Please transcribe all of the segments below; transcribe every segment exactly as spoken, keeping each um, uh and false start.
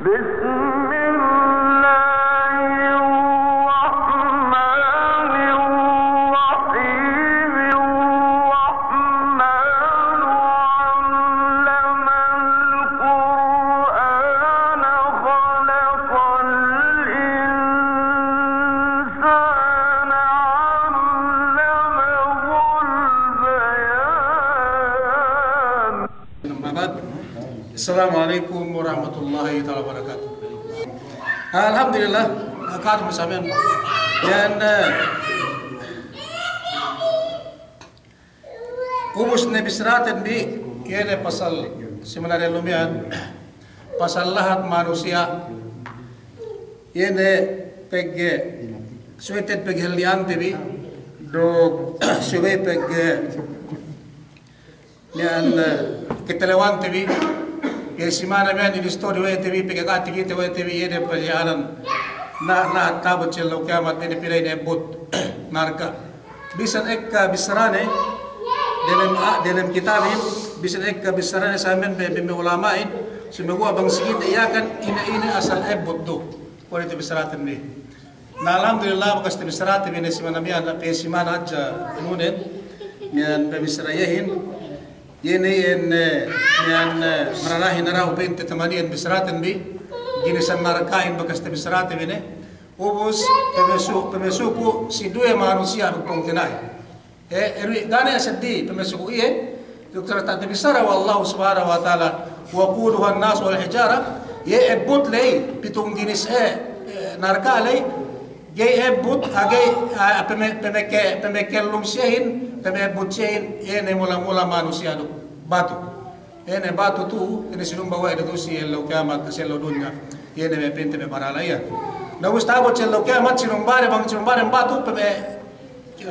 بسم الله الرحمن الرحيم. الرحمن علم القرآن خلق الإنسان علمه البيان. Amma ba'd. Assalamu alaikum warahmatullahi ta'ala wabarakatuh. Alhamdulillah, katu misamen. Yan, eh, ubus ne bissaraten bi, iye ne pasal, simana dehellu miya'an, pasal lahat manusiya', iye ne pegge', subey te'ed pegge' halli'ante bi, duk subey pegge' miya'an, eh, katalewante bi, pegge' simana miya'an in istori we' te bi, pegge' kati kite we' te bi, iye ne paja'alan na, na ta'abut si ellew kiyamat, iye ne pina'i ne ebbut narka'. Bisan ekka bissarane, delem a-, delem kitabin, bisan ekka bissarane samen be, be me' ulama'in, sumeguwa' bang si kite Yakan, ine, ine asal ebbut du. Kuwe' ne te bissaraten bi. Na, alhamdulillah, bakas tabissarate bi ne simana miya'an, pe simana hadja inunen, miya'an pabissara iyehin, iye ne iyan, eh, miya'an, eh, mararahin arahu pa'inte tamanihin bissaraten bi, ginisan narka'in bakas tabissarate bi ne, ubus pamesu-, pamesuku si duwe manusiya' duk pungtina'i. Eh, iru' ga' ne seddili, pamesuku iye, duk sarta' tabissara we' Allahu Subhanahu wa Ta'ala, وقودها الناس والحجارة, iye ebbut ley, pitung ginis, eh, eh, narka' ley, ga'i ebbut, ah, ga'i, ah, pame-, pameke-, pamekellum siyehin, pamebbut siyehin, iye ne mula-mula manusiya' duk batu. Iye ne batu tu'u, iye ne sinumba we' de tu'u si ellew kiyamat, si ellew dunya. Iye ne me' pa'inte me' barala iyan. Na ubus ta'abut si ellew kiyamat, sinumbade bang, sinumbade batu, pame-,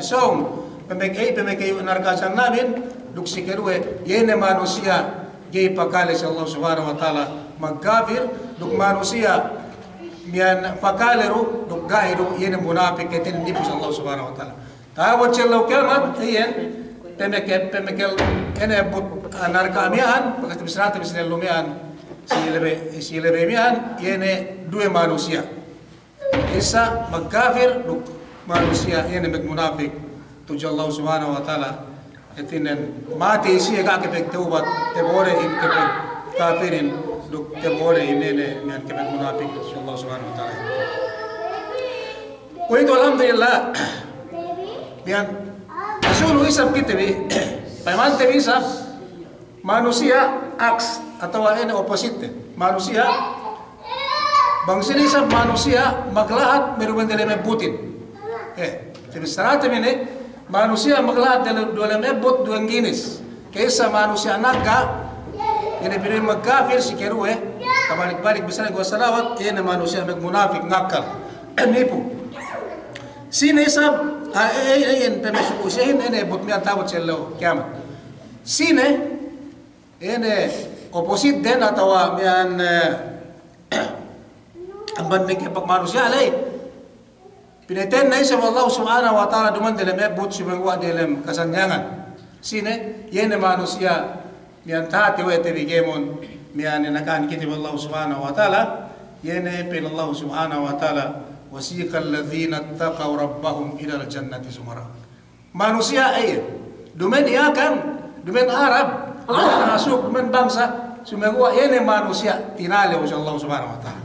sōng, pameke-, pameke narka' jahannamin, duk si keduwe, iye ne manusiya' ga'i pakale si Allah Subhanahu wa Ta'ala, magkafir, duk manusiya' miya'an pakale du, duk ga'i du, iye ne munapik, hātinen nipu si Allah Subhanahu wa Ta'ala. Ta'abut si ellew kiyamat, iyan, pameke-, pameke-, ine ebbut, ah, narka' miya'an, bakas tabissarate bi si ellew miya'an, si lebe-, si lebe miya'an, iye ne duwe manusiya'. Isa magkafir, duk manusiya', iye ne magmunapik tudju Allah Subhanahu wa Ta'ala. Hātinen matey siye ga' kapagtawbat, tabo'o de in kapagkafirin, duk tabo'o de in ine, miya'an kapagmunapik tudju Allah Subhanahu wa Ta'ala. Kuwe'itu, alhamdulillah, miya'an, asulu isab kite bi, payamante bi isab, manusiya' aks atawa ine opposite. Manusiya' bang sine isab manusiya' maglahat me' duma'in delem ebbutin. Eh, tabissarate bi ne, manusiya' maglahat diyalem, diyalem ebbut duwe ginis. Ka'issa manusiya' nagga', ine pina'in magkafir, si keduwe, tabalik-balik bissara guwa' salawat, ine manusiya' magmunapik, ngakkal, nipu. Sine isab, ah, eh, eh, eh, in pamesuku siyehin, ine ebbut miya'an ta'abut si ellew kiyamat. Sine, ine opposite den atawa miya'an, eh, amban meke pagmanusiya' ley. Pinatey ne isab we' Allah Subhanahu wa Ta'ala duma'in delem ebbut, sumeguwa' delem kasanyangan. Sine, iye ne manusiya' miya'an tahāti we' te bi kēmon, miya'an ne naka'an kite bi we' Allah Subhanahu wa Ta'ala, iye ne pa'in Allah Subhanahu wa Ta'ala, وسيق الذين اتقوا ربهم إلى الجنة زمرا. Manusiya' iye, duma'in Yakan, duma'in Arab, duma'in Asuk, duma'in bangsa, sumeguwa' iye ne manusiya' tinalew si Allah Subhanahu wa Ta'ala.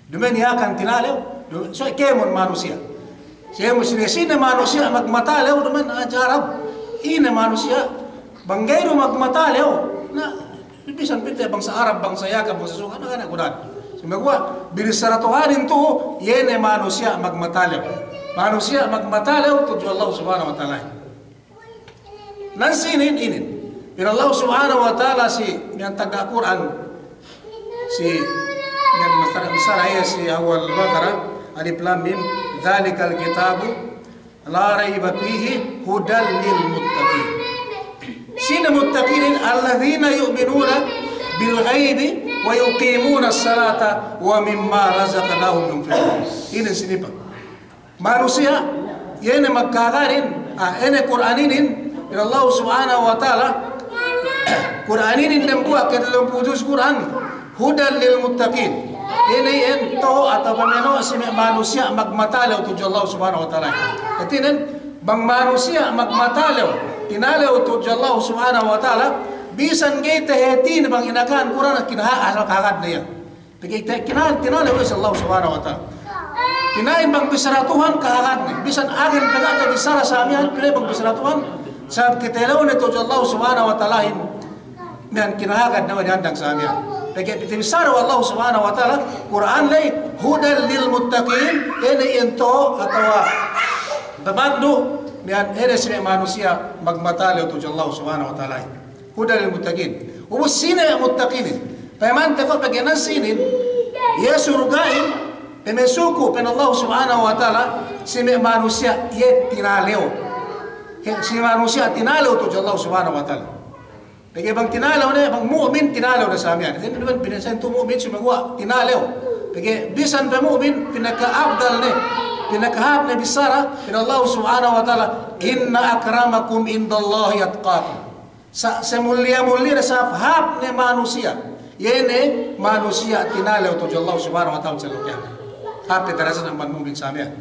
Duma'in Yakan tinalew, du-, so kēmon manusiya'. Sine, sine, sine manusiya' magmatalew, duma'in hadja Arab, ine manusiya', bang ga'i du magmatalew, na, bisan pa'inte bangsa Arab, bangsa Yakan, bangsa Suk, na, na, kudan. Sumeguwa', binissara Tuhanin tu'u, iye ne manusiya' magmatalew. Manusiya' magmatalew tudju Allah Subhanahu wa Ta'ala. Na sinin inin. Pa'in Allah Subhanahu wa Ta'ala si miya'an tagna' Kur'an. Si miya'an masa-, masa iye si awal Baqarah, Alif Lam Mim, ذلك الكتاب لا ريب فيه هدى للمتقين. Sine muttaqin? الذين يؤمنون بالغيب ويقيمون الصلاة ومما رزقناهم ينفقون. Inin sinipa. Manusiya', iye ne magkahagad inin, ah, ine Kur'an inin, pa'in Allah Subhanahu wa Ta'ala, Kur'an inin dembuwa' ke dalem juz Kur'an, hudan lil muttaqin. Inin ento' atawa pameno' si me' manusiya' magmatalew tudju Allah Subhanahu wa Ta'ala. Hātinen, bang manusiya' magmatalew, tinalew tudju Allah Subhanahu wa Ta'ala, bisan ga'i tahātine bang inakahan Kur'an, kinaha-, asal kahagadne iye. Pegge' te-, kina-, tinalew we' si Allah Subhanahu wa Ta'ala. Pina'in bang bissara Tuhan kahagadne. Bisan agen pegge' te bissara sa miya'an, pina'in bang bissara Tuhan, sabab katalewne tudju Allah Subhanahu wa Ta'alahin, miya'an kinahagadne we' diyandang sa miya'an. Pegge' te bissara we' Allah Subhanahu wa Ta'ala, Kur'an ley, hudan lil muttaqin, inin ento' atawa pamandu', miya'an inin si me' manusiya' magmatalew tudju Allah Subhanahu wa Ta'alahin. Hudan lil muttaqin. Ubus sine muttaqinin? Payamante ko' pegge' nan sinin, iye surga'in, pamasuku', pa'in Allah Subhanahu wa Ta'ala, si me' manusiya' iye tinalew. He, si manusiya' tinalew tudju Allah Subhanahu wa Ta'ala. Pegge' bang tinalew ne, bang mu'min tinalew ne sa miya'an. Hātinen bang binasahin tu mu'min, sumeguwa' tinalew. Pegge' bisan pe mu'min, pinaka-afdal ne, pinakahāp ne bissara, pa'in Allah Subhanahu wa Ta'ala, inna akramakum indallahi atqakum. Sa-, samulliya-mulliya ne, sahāp-hāp ne manusiya', iye ne manusiya' tinalew tudju Allah Subhanahu wa Ta'ala si ellew kiyamat. Hāp ne darajatne amban mu'min sa miya'an.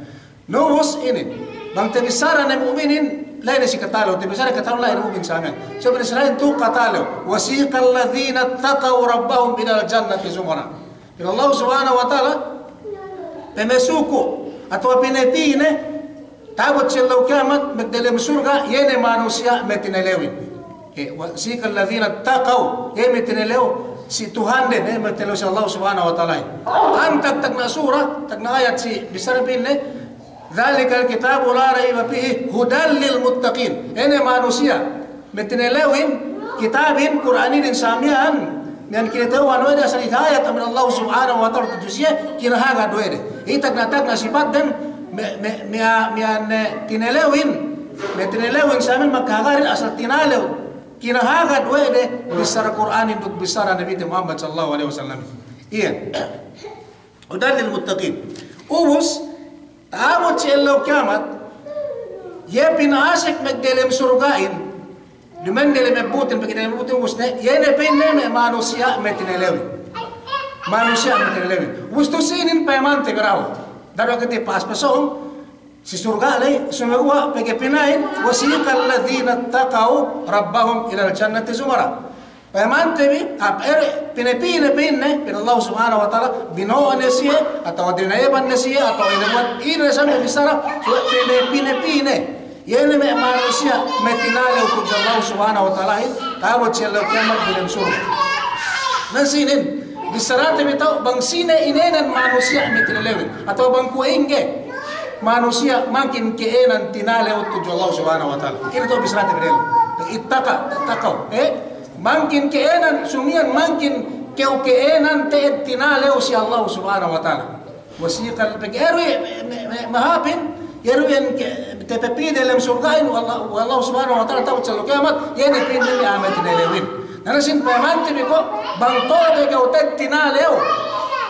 Na ubus inin, bang tabissara ne mu'minin, la'i ne si katalew, tabissara katalew la'i ne mu'min sa miya'an. So, tabissara tu katalew, wasiqal ladhina ittaqaw rabbahum ilal jannati zumara. Pa'in Allah Subhanahu wa Ta'ala, pamasuku', atawa pinapī ne, ta'abut si ellew kiyamat, magdalem surga', iye ne manusiya' matinalewin. He, wasiqal ladhina ittaqaw, iye matinalew si Tuhanden, iye matinalew si Allah Subhanahu wa Ta'ala. Antag tagna' sura, tagna' ayat si bissara pa'inne, dhalikal kitabu la rayba fihi, hudan lil muttaqin. Inin manusiya' matinalewin, kitabin, Kur'an inin sa miya'an, miya'an kinata'uhan we' de asal hidayat amban Allah Subhanahu wa Ta'ala tudju siye, kinahagad we' de. Iye tagna'-tagna' sipatden, me-, me-, miya-, miya'an, eh, tinalewin, me' tinalewin sa miya'an makahagadin asal tinalew. Kinahagad we' de bissara Kur'anin duk bissara Nabite Muhammad sallallahu alaihi wasallam. Iye. Hudan lil muttaqin. Ubus, ta'abut si ellew kiyamat, iye pinasek magdalem surga'in, duma'in dalem ebbutin, pegge' dalem ebbutin ubus ne, iye ne pa'inne me' manusiya' matinalewin. Manusiya' matinalewin. Ubus tu sinin payamante bi dahu'. Dahu' kite pa'as pasōng, si surga' ley, sumeguwa' pegge' pina'in, wasiqal ladhina ittaqaw rabbahum ilal jannati zumara. Payamante bi, hāp ere, pinapī ne pa'inne, pa'in Allah Subhanahu wa Ta'ala, bino'o ne siye, atawa dinayeban ne siye, atawa ine buwat, ine sa me' bissara, suwe' pina-, pinapī ne. Iye ne me' manusiya' matinalew tudju Allah Subhanahu wa Ta'alahin, ta'abut si ellew kiyamat dalem surga'. Na sinin, bissarate bi ta'u bang sine inēnan manusiya' matinalewin, atawa bang kuwe' ingge manusiya' mangkin ka'ēnan tinalew tudju Allah Subhanahu wa Ta'ala. Ine ta'u bissarate bi dehellu. Ittaqa, ittaqaw, eh? Mangkin ka'ēnan, sumiyan mangkin kew ka'ēnan te'ed tinalew si Allah Subhanahu wa Ta'ala. Wasiqal, pegge' iye du me', me', me', mahāpin, iye du iyan ke, tapapī dalem surga'in we' Allah, we' Allah Subhanahu wa Ta'ala ta'abut si ellew kiyamat, iye ne pa'inne me' a'a matinalewin. Na sinin payamante bi ko', bang to'o be kew te'ed tinalew.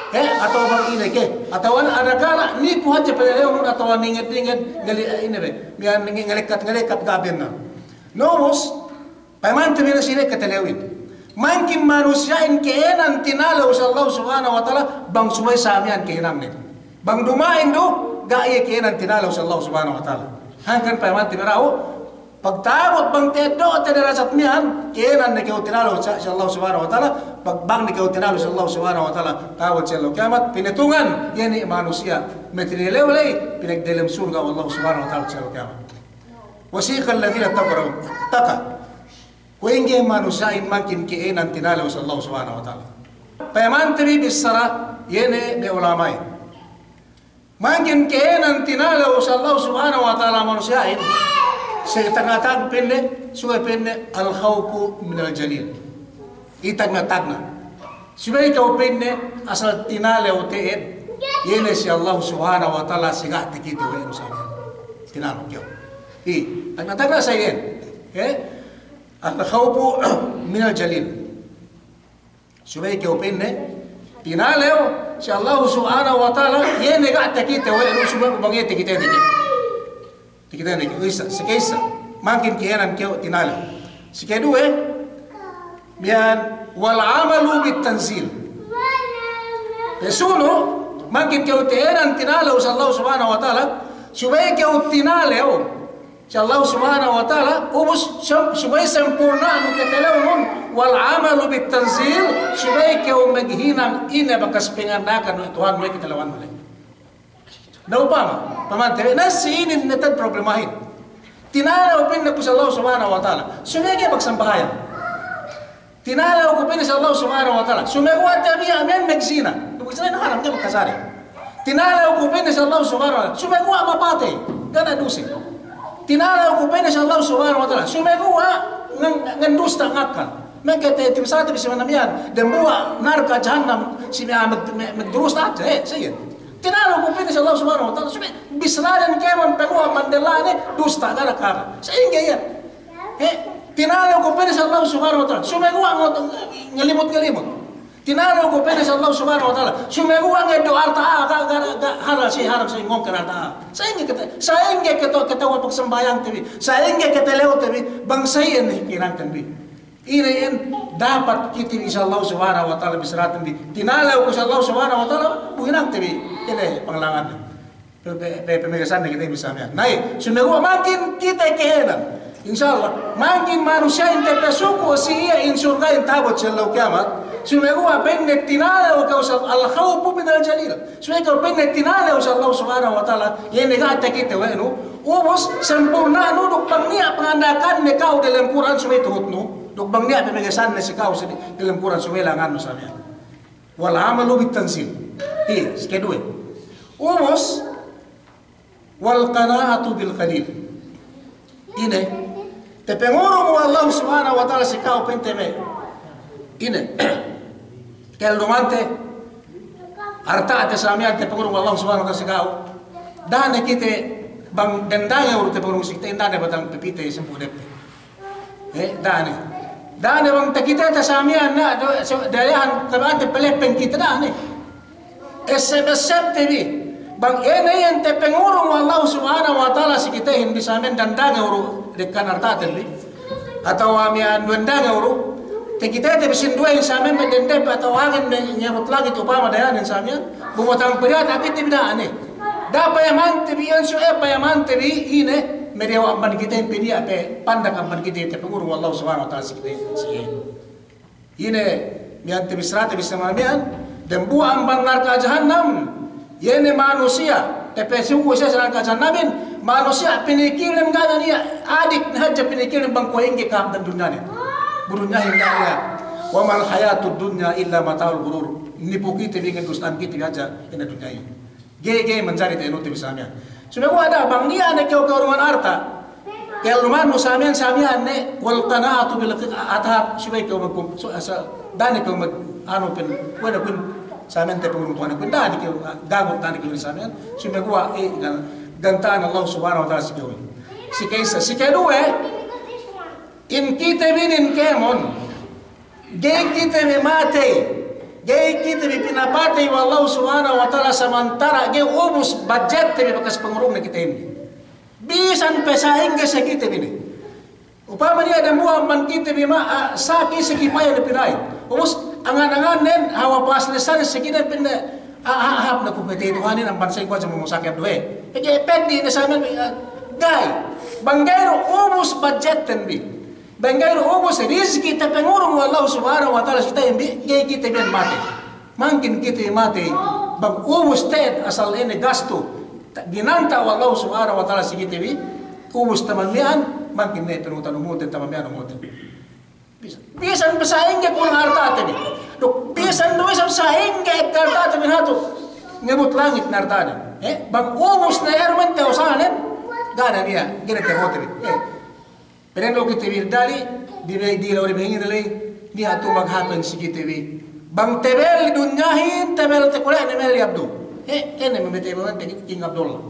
He, atawa bang ine ke, atawa adakala nipu hadja panalewun atawa ninged-ninged, ngali, eh, ine be, miya'an nge-, ngalekkat-ngalekkat ga' bennal. Na ubus, payamante bi ne sine katalewin. Mangkin manusiya'in ka'ēnan tinalew si Allah Subhanahu wa Ta'ala bang subey sa miya'an ka'ēnanne. Bang duma'in du, ga' iye ka'ēnan tinalew si Allah Subhanahu wa Ta'ala. Hangkan payamante bi dahu', pagta'abut bang te'ed do'ote darajat miya'an, ka'ēnan ne kew tinalew si, si Allah Subhanahu wa Ta'ala, pag-, bang ne kew tinalew si Allah Subhanahu wa Ta'ala, ta'abut si ellew kiyamat, pinatungan, iye ne manusiya' matinalew ley, pinagdelem surga' we' Allah Subhanahu wa Ta'ala si ellew kiyamat. Wasiqal ladhina ittaqaw, ittaqa. Kuwe' ingge manusiya'in mangkin ka'ēnan tinalew si Allah Subhanahu wa Ta'ala. Payamante bi bissara, iye ne me' ulama'in. Mangkin ka'ēnan tinalew si Allah Subhanahu wa Ta'ala manusiya'in. Sa' tagna'-tagna' pa'inne, subey pa'inne al-khawfu minal jalil. Iye tagna'-tagna'. Subey kew pa'inne asal tinalew te'ed, iye ne si Allah Subhanahu wa Ta'ala si ga' takite we' nu sa miya'an. Tinalew kew. Iye, tagna'-tagna' sa iyan. Eh? Al-khawfu minal jalil. Subey kew pa'inne, tinalew si Allah Subhanahu wa Ta'ala, iye ne ga' takite we' nu, subey bang iye takite ne kew. Takite ne kew, isa, si ka'issa. Mangkin ka'ēnan kew tinalew. Si kaduwe, Miya'an, wal amalu bit tanzil. Pesunu, mangkin kew te'enan tinalew si Allah Subhanahu wa Ta'ala, subey kew tinalew si Allah Subhanahu wa Ta'ala, ubus sem-, subey sempurna'nu ketalewnun, wal amalu bit tanzil, subey kew maghinang ine bakas panganda'akan we' Tuhan we' ketalewnun le. Na upama, pamante, na si inin ne te'ed problemahin. Tinalew pa'inne ku si Allah Subhanahu wa Ta'ala, subey ga'i magsambahayang. Tinalew ku pa'inne si Allah Subhanahu wa Ta'ala, sumeguwa' tabiya' miya'an magzina. Magzina inin haram, ga'i makajari. Tinalew ku pa'inne si Allah Subhanahu wa Ta'ala, sumeguwa' mapatey, ga' ne duse. Tinalew ku pa'inne si Allah Subhanahu wa Ta'ala, sumeguwa' ngan-, ngandusta ngakal. Meke te timsate bi si mana miya'an, dambuwa' narka' jahannam si miya'an mag-, mag-, magdurusta hadja, eh, siye. Tinalew ku pa'inne si Allah Subhanahu wa Ta'ala, subey bisraden kēmon paguwa' mandellane, dusta, gara-gara. Sa'ingge iyan. Eh, tinalew ku pa'inne si Allah Subhanahu wa Ta'ala, sumeguwa' ngot-, ngelimut-ngelimut. Tinalew ku pa'inne si Allah Subhanahu wa Ta'ala, sumeguwa' ngeddo' arta a'a, ga', ga', ga' halal si, haram si ngongken arta a'a. Sa'ingge kite-, sa'ingge kite-, ketewa pagsambahayangte bi, sa'ingge ketalewte bi, bang sa iyan hinangten bi. Ine iyan dapat kite bi si Allah Subhanahu wa Ta'ala bisraten bi. Tinalew ku si Allah Subhanahu wa Ta'ala, bu hinangte bi. Ine panglangan. Pe-, pe-, pe-, pemegesanne kite bi sa miya'an. Na iye, sumeguwa' mangkin kite ke'enan. Insya Allah, mangkin manusiya'in tapasuku' si iye in surga'in ta'abut si ellew kiyamat. Sumeguwa' pa'inne tinalew kew si, al khawfu minal jalil. Subey kew pa'inne tinalew si Allah Subhanahu wa Ta'ala, iye ne ga' takite we' nu, ubus sempurna'nu duk bang niya' panganda'akanne ka'u dalem Kur'an subey tuhutnu, duk bang niya' pemegesanne si ka'u si dalem Kur'an subey langannu sa miya'an. Wal amalu bit tanzil. Iye, si keduwe. Ubus, wal qana'atu bil qalil. Ine, tapangurung we' Allah Subhanahu wa Ta'ala si ka'u pa'inte me'. Ine, kelluman te, arta'te sa miya'an tapangurung we' Allah Subhanahu wa Ta'ala si ka'u. Da'a ne kite bang dandange uru tapangurung si kite, da'a ne batang pipite sampū' deppe. Eh, da'a ne. Da'a ne bang takitete sa miya'an na, do, so, dayahan, tabi'ante peleppeng kite, da'a ne. Esseb-essebte bi. Bang ine iyan tapangurung we' Allah Subhanahu wa Ta'ala si kitehin bi sa miya'an dandange uru dekkan arta'ten bi. Atawa miya'an dandange uru. Takitete bi sinduwehin sa miya'an me' dendeppe atawa angin me' ngabut langit upama dayahanin sa miya'an. Bu batang pidiyata kite bi, da'a ne. Da'a payamante bi iyan, suwe' payamante bi ine, me' diyawa' amban kite piniya' pe, pandak amban kite tapangurung we' Allah Subhanahu wa Ta'ala si kite, si iye. Ine, miya'an tabissarate bi sa miya'an, dambuwa' amban narka' jahannam, iye ne manusiya', tapasuku' siye si narka' jahannamin, manusiya' pinikilnen ga' ne niya', adik ne hadja pinikilnen bang kuwe' ingge kahāpnen dunyahin. Bu dunyahin ga' ne niya'. Wa mal hayatud dunya illa mata'ul ghurur. Nipu kite bi, ngedusta'an kite bi hadja ine dunyahin. Ga'i, ga'i manjari ta'enute bi sa miya'an. Sumeguwa' da'a bang niya' ne kew ka'urungan arta'. Kellumannu sa miya'an, sa miya'an ne, wal qana'atu bil qi-, atahat, subey kew magkum-, su-, asal, da'a ne kew mag-, anu pin, kuwe' ne pin, sa miya'an tapangurung Tuhan pin, da'a ne kew, ah, gagut, da'a ne kew sa miya'an. Sumeguwa', eh, gan-, ganta'an Allah Subhanahu wa Ta'ala si kew. Si ke'issa, si keduwe, in kite bi inin kēmon. Ga'i kite bi matey, ga'i kite bi pinapatey we' Allah Subhanahu wa Ta'ala samantara' ga'i ubus budgette bi bakas pangurungne kite inin. Bisan pe sa'ingge si kite bi ne. Upama niya' dambuwa' amban kite bi ma, ah, saki si kipaya ne pina'in. Ubus angan-angannen hawal pas ne sali si kite bi ne, ah, ah, hāp ne ku pete Tuhanin amban sa'ingge kuwe' hadja mu saki abduwe. Pegge' peddi' ne sa miya'an, ah, ga'i. Bang ga'i du ubus budgetten bi. Bang ga'i du ubus rizki' tapangurung we' Allah Subhanahu wa Ta'ala si kite bi, ga'i kite bi matey. Mangkin kite matey, bang ubus te'ed asal ine gastu, ta-, ginanta' we' Allah Subhanahu wa Ta'ala si kite bi, ubus taman miya'an, mangkin ne penutan umulten, taman miya'an umulten. Bisan, bisan pe sa'ingge kurang arta'te bi. Duk, bisan du, bisan sa'ingge arta'te bi hatu. Ngebut langit ne arta'nen. Eh, bang ubus ne ermen te usahanen, ga' ne niya', ga'i ne te bote bi. Eh. Pa'inne du kite bi dali, di be-, di law di behingin ley, niya' tu maghāpen si kite bi. Bang tabelli dunyahin, tabelli takole' ne melli abdu. Eh, ine me' mete ibaran te King Abdullah.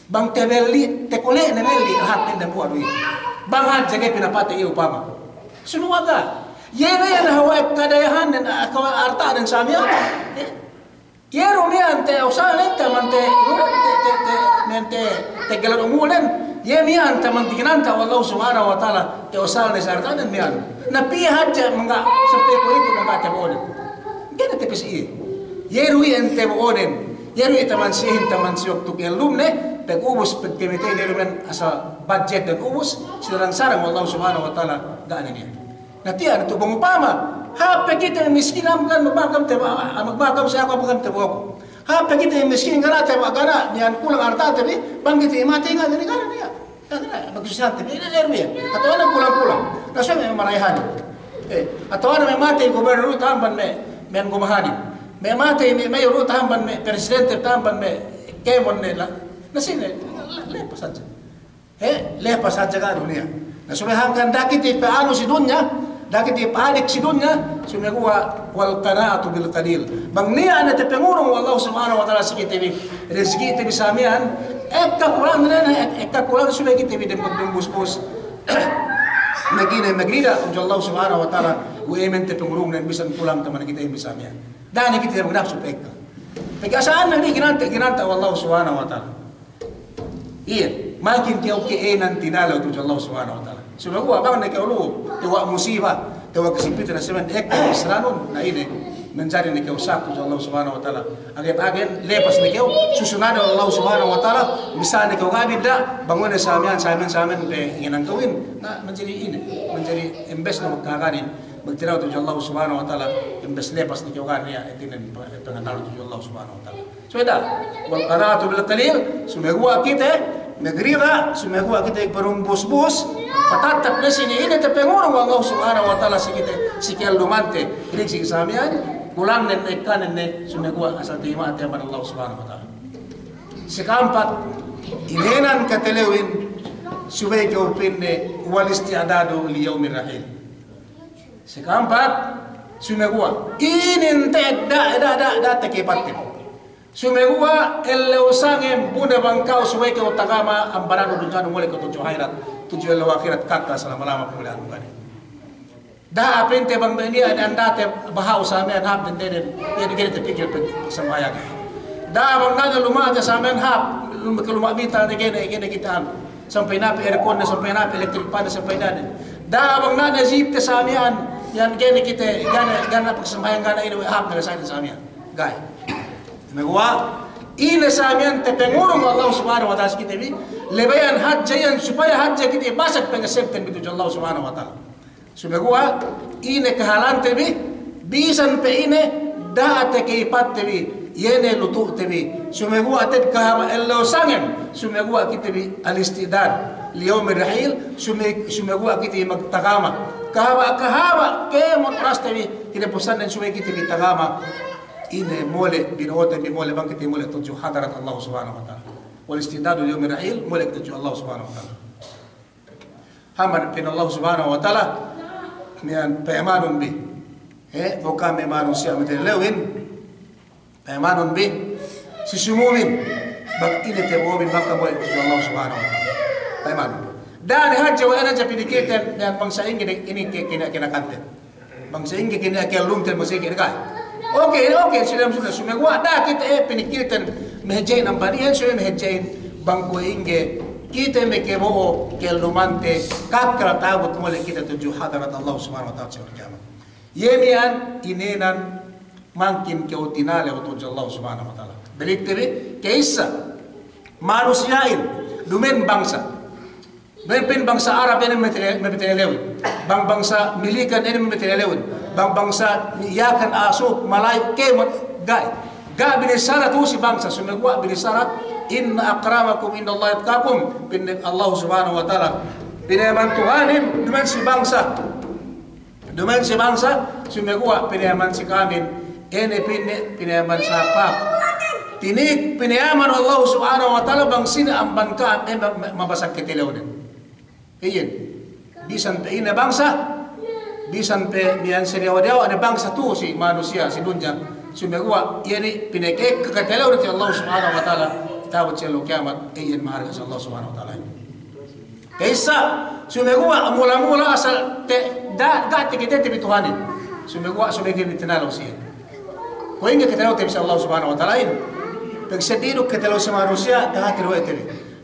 Bang tabelli, takole' ne melli, lahat ne dambuwa' du iye. Bang hadja ga'i pinapatey iye upama. Sunu waga. Iye ne iyan hawal kadayahannen, ah, hawal arta'nen sa miya'an. Eh, Iye du miya'an te usahanen, te amban te, te, te, amban te, te gelad umulnen, Iye miya'an taman tiginanta we' Allahu Subhanahu wa Ta'ala, te usal ne sartanen miya'an. Na piye hadja mangga' sampay kuwe'itu mangga' tabo'onen. Ga'i ne tapis iye. Iye du iyan tabo'onen. Iye du iye taman siyehin, taman si waktu kellumne, pag ubus, pag kamatey ne du men asal budget dan ubus, sinarang-sarang we' Allahu Subhanahu wa Ta'ala, ga' ne niya'. Na tiya' ne tu bang upama, hāp pe kite miskin, amban magbagam te ba-, magbagam si aku, magbagam te ba aku. Hāp pe kite miskin, ga' ne te ba-, ga' ne, niya' kulang arta'te bi, bang kite matey, ga' ne, ga' ne niya'. Ga' ne, magsusahante bi, iye du iyan. Atawa ne kulang-kulang. Na so me' marayahanin. Eh, atawa ne me' matey gubernur du tahamban me', me' gumahanin. Me' matey me', me' du tahamban me' presidente, tahamban me' kēmon ne la. Na sine, le-, lepas hadja. He, lepas hadja ga' du niya'. Na subey hangkan da'a kite pa'anu si dunya, da'a kite pa'adik si dunya, sumeguwa' wal qana'atu bil qalil. Bang niya' ne tapangurung we' Allahu Subhanahu wa Ta'ala si kite bi, rizkite bi sa miya'an, ekka kulang ne, ek-, ekka kulang subey kite bi dem, dem busbus. Magine, magrida tudju Allahu Subhanahu wa Ta'ala, we' me' tapangurungnen bisan kulang taman kite bi sa miya'an. Da'a ne kite magnapsu pe ekka. Pegge' sa'an ne ginante, ginante we' Allahu Subhanahu wa Ta'ala. Iye, mangkin kew ke'ēnan tinalew tudju Allahu Subhanahu wa Ta'ala. Sumeguwa' bang ne kew lu'u, tewwa' musiba, tewwa' kasimpitan, na semen ekka isranun, na ine, manjari ne kew sa'ak tudju Allahu Subhanahu wa Ta'ala. Agen-agen, lepas ne kew, susunade Allahu Subhanahu wa Ta'ala, missā ne kew ga'i bidda', bang we' ne sa miya'an, sa miya'an, sa miya'an, pe ingenan kewin, na manjari ine, manjari embes ne magkahaganin, magtinalew tudju Allahu Subhanahu wa Ta'ala, embes lepas ne kew ga'i niya', hātinen, pe-, pangandal tudju Allahu Subhanahu wa Ta'ala. Subey da, wal qana'atu bil qalil, sumeguwa' kite magrida, sumeguwa' kite parumbusbus, patattap ne si ine tapangurung we' Allahu Subhanahu wa Ta'ala si kite, si kellumante, rizki sa miya'an, kulang ne, ekka ne, sumeguwa' asal tayima'te amban Allahu Subhanahu wa Ta'ala. Sika'ampat, inēnan katalewin, subey kew pa'inne wal isti'dadu li yawmir rahil. Sika'ampat, sumeguwa', inin te da, da, da, da, takipatte. Sumeguwa' ellew sangem bu ne bang kew subey kew tagama ambananu dunyanu mole' kew tudju ahirat, tudju ellew ahirat kakkal salama-lama pamula'anun ga'i. Da'a pa'inte bang me' niya' andate baha'u sa miya'an hāp dende den, iye ga'i ne tapikil pe sambahayang. Da'a bang niya' luma'te sa miya'an hāp, lum-, ke luma' bital ne ga'i ne, ga'i ne kite anu. Sampay ne pe aircon ne, sampay ne pe electric fan ne, sampay ne. Da'a bang niya' jipte sa miya'an, iyan ga'i ne kite, ga'i ne, ga'i ne pagsambahayang, ga'i ne ine, hāp ne sa miya'an. Ga'i. Sumeguwa', ine sa miya'an tapangurung we' Allahu Subhanahu wa Ta'ala si kite bi, labeyan hadja iyan supaya hadja kite basag pangasebten bi tudju Allahu Subhanahu wa Ta'ala. Sumeguwa', ine kahalante bi, bisan pe ine, da'a takipatte bi, iye ne lutu'te bi. Sumeguwa' te'ed kahaba' ellew sangem, sumeguwa' kite bi al-isti'dad li yawmir rahil, sume-, sumeguwa' kite bi magtagama. Kahaba', kahaba' kēmon oraste bi, kinapusannen subey kite bi tagama. Ine mole', bino'oten bi mole' bang kite mole' tudju hadarat Allah Subhanahu wa Ta'ala. Wal isti'dadu li yawmir rahil, mole' tudju Allah Subhanahu wa Ta'ala. Hāp amban pa'in Allah Subhanahu wa Ta'ala, miya'an payamanun bi. Eh, o ka'am me' manusiya' matalewin, payamanun bi, si sumumin, bang ine tabo'omin bang ka'am mole' tudju Allah Subhanahu wa Ta'ala. Payamanun bi. Da'a ne hadja we' ne hadja pinikilten, miya'an bang sa'ingge inin ke-, kina-, kinakanten. Bang sa'ingge kene' kellumten, bang sa'ingge kene' ga'i. Oke, oke, sudah, sudah, sumeguwa' da'a kite, eh, pinikilten, mahadjehin amban iyan, sumeguwa' mahadjehin, bang kuwe' ingge, kite makabo'o kellumante, kakkal ta'abut mole' kite tudju hadarat Allah Subhanahu wa Ta'ala si yawmil kiyamat. Iye miya'an, inēnan, mangkin kew tinalew tudju Allah Subhanahu wa Ta'ala. Balikte bi, ka'issa, manusiya'in, duma'in bangsa. Bang, bang bangsa Arab inin mapatinale-, mapatinalewin. Bang bangsa Milikan inin mapatinalewin. Bang bangsa Yakan, Asuk, Malayu, kēmon, ga'i. Ga' binissara tu'u si bangsa, sumeguwa' binissara, "Inna akramakum indallahi atqakum." Pa'in Allah Subhanahu wa Ta'ala. Pinayaman Tuhanin, duma'in si bangsa. Duma'in si bangsa, sumeguwa' pinayaman si ka'amin, ine pa'inne, pinayaman si hāp. Tinik pinayaman Allah Subhanahu wa Ta'ala bang sine amban ka'am, eh, ma-, ma-, mabasag katalewnen. Iyan, bisan pe ine bangsa, bisan pe miya'an sadiyawa-diyawa ne bangsa tu'u si manusiya', si dunya. Sumeguwa', iye ne pinaka'ekka katalewnen si Allah Subhanahu wa Ta'ala, ta'abut si ellew kiyamat, iyan maharga' si Allah Subhanahu wa Ta'ala. Ka'issa, sumeguwa' mula-mula asal te-, da-, ga' takitete bi Tuhanin. Sumeguwa' subey kite bi tinalew siye. Kuwe' ingge katalewte bi si Allah Subhanahu wa Ta'alahin. Pagseddili duk katalew si manusiya', da'a kite bi.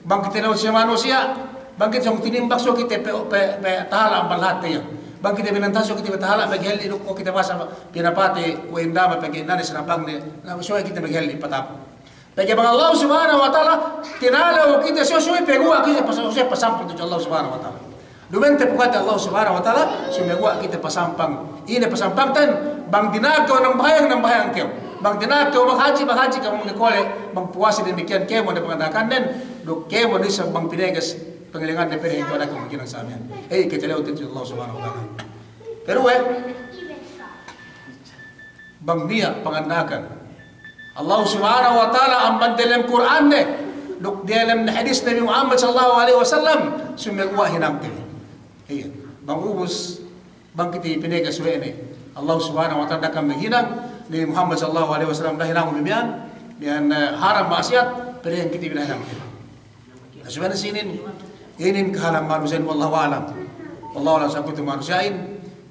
Bang katalew si manusiya', Bang kite sōng tinimbak, so kite pe, pe, pe tahala' amban lahat te iyan. Bang kite binantahan, so kite pe tahala' maghelli', duk ko' kite basa pinapatey we' indama pegge' nane sinapang ne, na so kite maghelli' patap. Pegge' bang Allah Subhanahu wa Ta'ala tinalew kite, so, so peguwa' kite pas-, so pasampang tudju Allah Subhanahu wa Ta'ala. Duma'in te pukate Allah Subhanahu wa Ta'ala, sumeguwa' kite pasampang. Ine pasampangten? Bang dina'ak kew nambahayang, nambahayang kew. Bang dina'ak kew maghadji, maghadji kew, bang kole', bang puwase, damikkiyan kēmon ne panganda'akannen, duk kēmon isab bang pineges pangilanganne, pene' kew da'a kew maghinang sa miya'an. Ey, katalew tudju Allah Subhanahu wa Ta'ala. Karuwe, bang niya' panganda'akan Allah Subhanahu wa Ta'ala amban delem Kur'anne duk delem hadis Nabi Muhammad sallallahu alaihi wasallam, sumeguwa' hinangte bi. Iye, bang ubus, bang kite pineges we' ne Allah Subhanahu wa Ta'ala da'a kam maghinang, Nabi Muhammad sallallahu alaihi wasallam da'a hinang bi miya'an, miya'an, eh, haram, ma'asiyat, pegge' kite bi da'a hinang. Na, subey si inin, inin kahalan manusiya'in, wallahu a'lam. Wallahu a'lam, sa kuwe'itu manusiya'in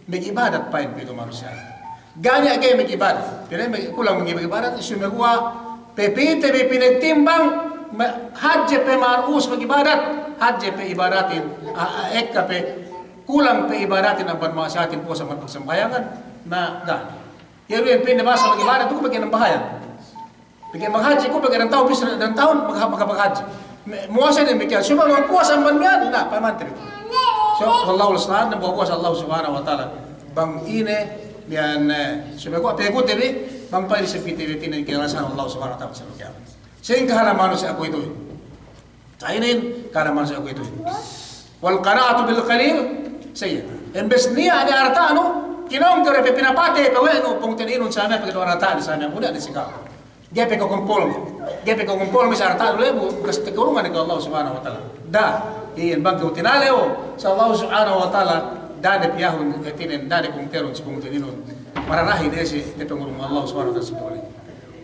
mag'ibadat pa'in, kuwe'itu manusiya'in. Ga' niya' ga'i mag'ibadat. Pegge' mag-, kulang mag'ibadat, sumeguwa' pe pī te bi pinagtimbang, ma-, hadje pe ma'arus mag'ibadat, hadje pe ibadatin, a, a, ekka pe, kulang pe ibadatin amban ma'asiyatin, puwas amban pagsambahayangan, na ga' niya'. Iye du iyan pa'inne basa mag'ibadat, tu'u ku pegge' nambahayang. Pegge' maghadji ku, pegge' dan tahun, pis dan tahun, magha-, magha-, maghadji. Me-, muwase damikkiyan. Subey bang puwas amban miya'an, na, payamante bi. So, wallahu musta'an, dambuwa' puwas Allah Subhanahu wa Ta'ala. Bang ine, miya'an, eh, subey kuwe' pegute bi, bang pa'in si pite bi tinen kalasahan Allah Subhanahu wa Ta'ala. Sa inin kahalan manusiya' kuwe'itu. Sa inin kahalan manusiya' kuwe'itu. Wal qana'atu bil qalil, sa iye. Imbes niya' ne arta'nu, kinong kere pe pinapatey pe we' nu, pungtina'inun sa miya'an, pegge' du arta'nu sa miya'an, muda' ne si ka'u. Ga'i pe kukumpul, ga'i pe kukumpul, masi arta'nu lebu, bakas takurungan ne ke Allah Subhanahu wa Ta'ala. Da'a, iyan bang kew tinalew si Allah Subhanahu wa Ta'ala, da'a ne piyahun, hātinen, da'a ne pungterun si pungtina'inun. Mararahi ne si, ne pangurung Allah Subhanahu wa Ta'ala si ka'u ley.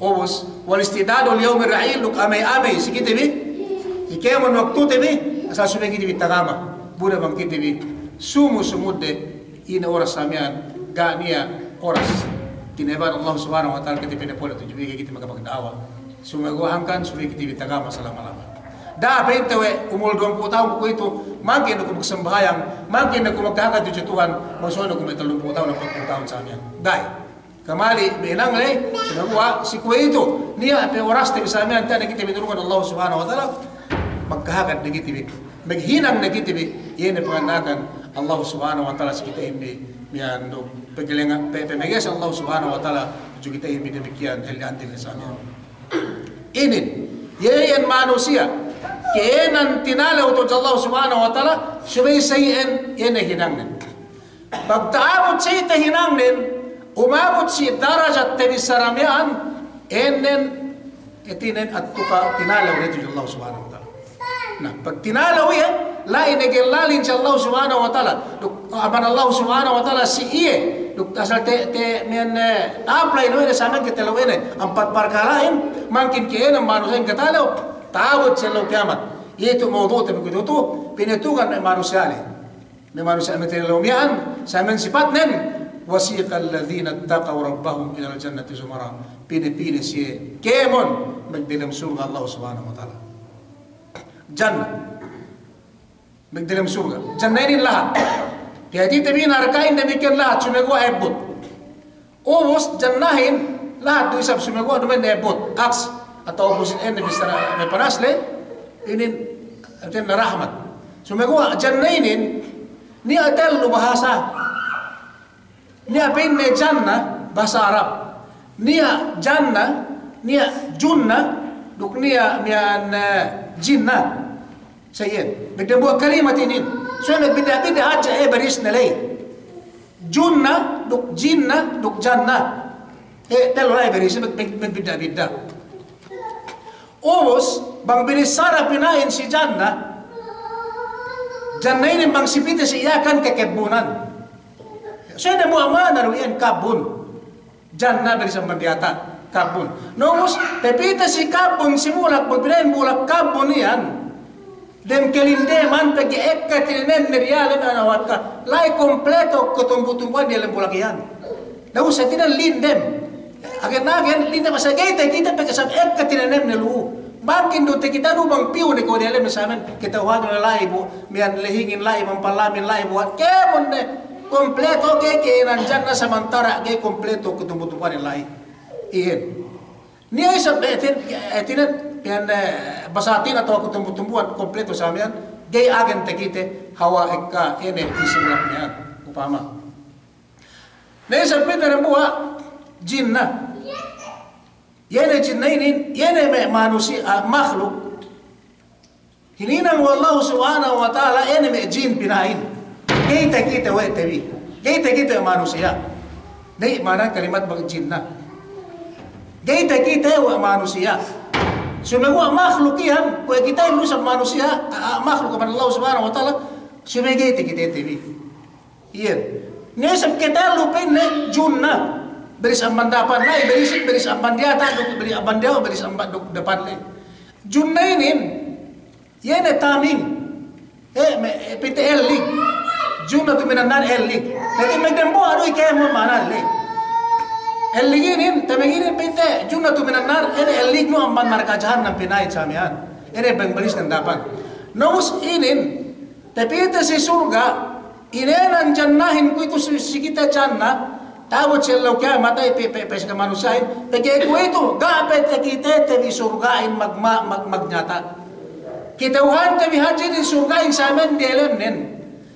Ubus, wal istidadu li yawmir rahil, duk amey-amey si kite bi, si kēmon waktute bi, asal subey kite bi tagama. Bu ne bang kite bi sumu-sumudde, ine oras sa miya'an, ga' niya' oras. Tinaban Allah Subhanahu wa Ta'ala kite pinapole' tudju iye, kite magpagda'awa. Sumeguwa' hangkan, subey kite bi tagama salama-lama. Da'a pa'inte we' umul duwempū' tahun kuwe'itu, mangkin ne ku magsambahayang, mangkin ne ku magkahagad tudju Tuhan, masuwan ne ku me' tellumpū' tahun, ampatpū' tahun sa miya'an. Da'a. Kamali' me' hinang ley, sumeguwa' si kuwe'itu, niya' pe oraste bi sa miya'an, tiya' ne kite bi tinurungan Allah Subhanahu wa Ta'ala, magkahagad ne kite bi, maghinang ne kite bi, iye ne panganda'akan Allah Subhanahu wa Ta'ala si kitehin bi, miya'an du, paglenga, pe-, pamegesen Allah Subhanahu wa Ta'ala tudju kitehin bi damikkiyan, helli andil ne sa miya'an. Inin, iye iyan manusiya', kēnan tinalew tudju Allah Subhanahu wa Ta'ala, subey sa iyan, iye ne hinangnen. Pag ta'abut si tahinangnen, umabut si darajatte bissara miya'an, ēnnen, hātinen attuka tinalew ne tudju Allah Subhanahu wa Ta'ala. Na, pag tinalew iye, la'i ne gellalin si Allah Subhanahu wa Ta'ala. Duk, amban Allah Subhanahu wa Ta'ala si iye. Duk asal te, te, miya'an, eh, apply ne we' ne sa miya'an katalew ēnnen. Ampat parkala'in, mangkin kēnan manusiya'in katalew, ta'abut si ellew kiyamat. Iye tu mawdu'te bi kuwe'itu tu, pinatungan me' manusiya' ley. Me' manusiya' me' tinalew miya'an, sa miya'an sipatnen, wasiqal ladhina ittaqaw rabbahum ilal jannati zumara. Pī ne, pī ne siye kēmon, magdelem surga' Allah Subhanahu wa Ta'ala. Jannah. Magdelem surga'. Jannah inin lahat. Pī hātite bi narka'in damikkiyan lahat, sumeguwa' ebbut. Ubus, jannahin, lahat du isab sumeguwa' duma'in ebbut, aks, atawa opposite ēnnen bissara me' panas ley, inin, hātinen rahmat. Sumeguwa' jannah inin, niya' tellu bahasa. Niya' pa'inne jannah, bahasa Arab. Niya' jannah, niya' junnah, duk niya', miya'an, eh, jinnah. Sa iyan, me' dambuwa' kalimat inin. Subey magbidda'-bidda' hadja, eh, barisne ley. Junnah, duk jinnah, duk jannah. Eh, tellu la'i barisne, mag-, mag-, magbidda'-bidda'. Ubus, bang binissara pina'in si jannah, jannah inin bang si pī te si Yakan kakebbunan. Subey dambuwa' ma'ana du iyan kabbun. Jannah beri sa' mandiyata', kabbun. Na ubus, tapī te si kabbun, si bulak, pagpina'in bulak kabbun iyan. Dem kalindeman pegge' ekka tinanemne diyalem, ana wakka. La'i kompleto katumbu-tumbuhan diyalem bulak iyan. Na ubus, hātinen lindem. Agen-agen lindem, asal ga'i takite pegge' sa' ekka tinanemne lu'u. Bang kindu takitenu bang piyu ne ko' diyalem samen, kata'uhannu la'i bu, miya'an lehingin la'i, bang palamin la'i bu, kēmon ne kompleto ga'i ke inan janna samantara' ga'i kompleto katumbu-tumbuhan la'i. Iyan. Niya' isab hātinen, hātinen, miya'an, eh, basatin atawa katumbu-tumbuhan kompleto sa miya'an, ga'i agen takite hawal ekka ine isi bulak miya'an, upama. Na isab pa'inne dambuwa' jinna. Iye ne jinna inin, iye ne me' manusiya', ah, makhluk. Hininang we' Allahu Subhanahu wa Ta'ala, iye ne me' jin pina'in. Ga'i takite we' te bi. Ga'i takite we' manusiya'. Iye ma'ana kalimat bang jinna. Ga'i takite we' manusiya'. Sumeguwa' makhluk iyan, kuwe' kite bi du isab manusiya', ah, ah, makhluk amban Allahu Subhanahu wa Ta'ala, subey ga'i takite te bi. Iye. Niya' isab katellu pa'inne junna. Belis amban dapan la'i, belis, belis amban diyata', duk belis amban diyawa', belis amban duk dapan la'i. Junna inin, iye ne taming. Eh, me', eh, pa'inte ellig. Junnatun minan nar ellig. Lakin me' dambuwa' du kēmon ma'ana ellig. Ellig inin, taming inin pa'inte, junnatun minan nar, ine ellignu amban narka' jahannam pina'in sa miya'an. Ine bang belis ne dapan. Na ubus inin, tapite si surga', inēnan jannahin kuwe'itu si, si kite janna, ta'abut si ellew kiyamat, ay, pe, pe, pe, si kamanusiya'in, pegge' kuwe'itu, ga' pe takitete bi surga'in mag, ma, mag, magnyata'. Kata'uhante bi hadja inin surga'in sa miya'an diyalemnen.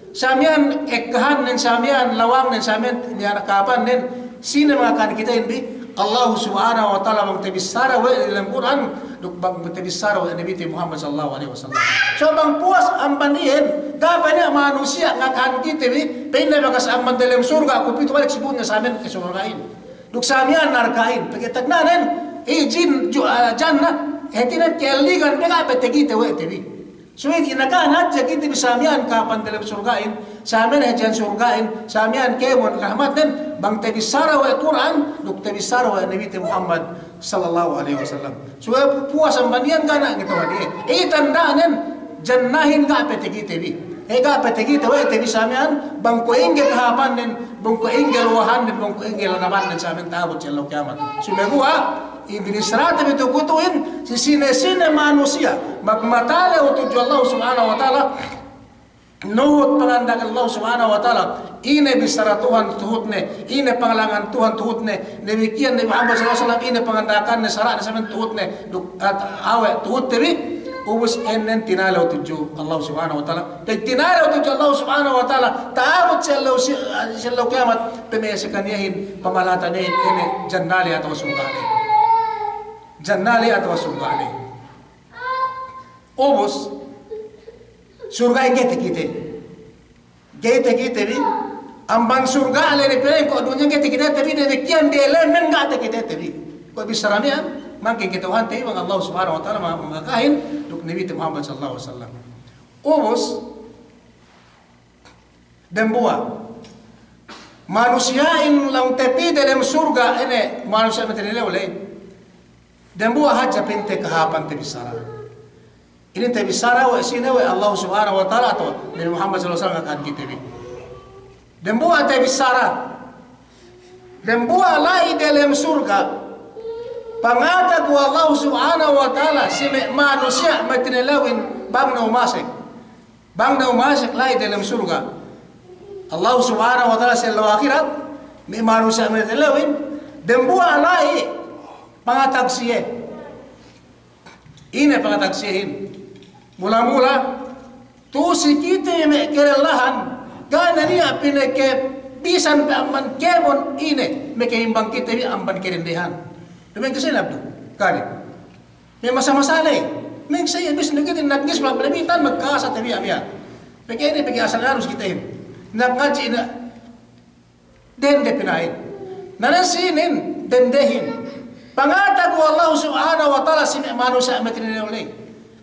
Sa miya'an ekkahannen, sa miya'an lawangnen, sa miya'an, miya'an kahāpannen, sine mangakahan kitehin bi, Allahu Subhanahu wa Ta'ala bang tabissara we' delem Kur'an, duk bang tabissara we' Nabite Muhammad sallallahu alaihi wasallam. So bang puwas amban iyan, ga' pe niya' manusiya' ngakahan kite bi, pa'inne bakas amban delem surga', kuwe'itu balik si dunya sa miya'an ke surga'in. Duk sa miya'an narka'in, pegge' tagnanen, i jin, ju-, ah, janna, hātinen ke'elligan, ga' pe takite we' te bi. Subey inakahan hadja kite bi sa miya'an kahāpan delem surga'in, sa miya'an hadjehan surga'in, sa miya'an kēmon rahmatnen, bang tabissara we' Kur'an, duk tabissara we' Nabite Muhammad sallallahu alaihi wasallam. Subey pu-, puwas amban iyan ga' ne ngata'uhan iye. Iye tandanen, jannahin ga' pe takite bi. Eh, ga' pe takite we' te bi sa miya'an, bang kuwe' ingge kahāpannen, bang kuwe' ingge luwahannen, bang kuwe' ingge lanabannen sa miya'an ta'abut si ellew kiyamat. Sumeguwa', Iblis rate bi tu kutu'in, si sine-sine manusiya', magmatalew tudju Allah Subhanahu wa Ta'ala, nuhut panganda'akan Allah Subhanahu wa Ta'ala, ine bissara Tuhan tuhutne, ine pangalangan Tuhan tuhutne, damikkiyan Nabi Muhammad sallallahu alaihi wasallam, ine panganda'akanne, sara'ne sa miya'an tuhutne, duk, at-, awe' tuhutte bi, ubus ēnnen tinalew tudju Allah Subhanahu wa Ta'ala. Pegge' tinalew tudju Allah Subhanahu wa Ta'ala, ta'abut si ellew si-, si ellew kiyamat, pama'ase kaniyahin, pamalahatanehin, ine, jannale atawa surga'ne. Jannale atawa surga'ne. Ubus, surga'in ga'i takite. Ga'i takite bi, amban surga'le ne pa'in ko' dunyahin ga'i takite te bi, damikkiyan diyalemnen ga' takite te bi. Ko' bissara miya'an, mangkin kata'uhante bi bang Allah Subhanahu wa Ta'ala ma-, mangakahin, duk Nabite Muhammad sallallahu alaihi wasallam. Ubus, dambuwa'. Manusiya'in laung tapī delem surga', ine, manusiya' matinalew ley. Dambuwa' hadja pa'inte kahāpan tabissara. Inin tabissara we' sine, we' Allah Subhanahu wa Ta'ala atawa Nabi Muhammad sallallahu alaihi wasallam ngakahan kite bi. Dambuwa' tabissara. Dambuwa' la'i delem surga'. Pangatag we' Allah Subhanahu wa Ta'ala si me' manusiya' matinalewin bang ne umasek. Bang ne umasek la'i delem surga'. Allah Subhanahu wa Ta'ala si ellew ahirat, me' manusiya' matinalewin, dambuwa' la'i pangatag siye. Ine pangatag siyehin? Mula-mula, tu'u si kite me' kalellahan, ga' ne niya' pinakabisan pe amban kēmon ine, makahimbang kite bi amban kadendehan. Duma'in ke sine abdu? Kani. Me' masa-masa ley. Mengsa iye bis nagiti nagngis pala palabitan magkasa tabiya' miya'an. Pegge' ine, pegge' asal harus kitehin. Nag-, ngadji' ina dende pina'in. Na ne sinin dendehin. Pangatag we' Allah Subhanahu wa Ta'ala si me' manusiya' matinalew ley.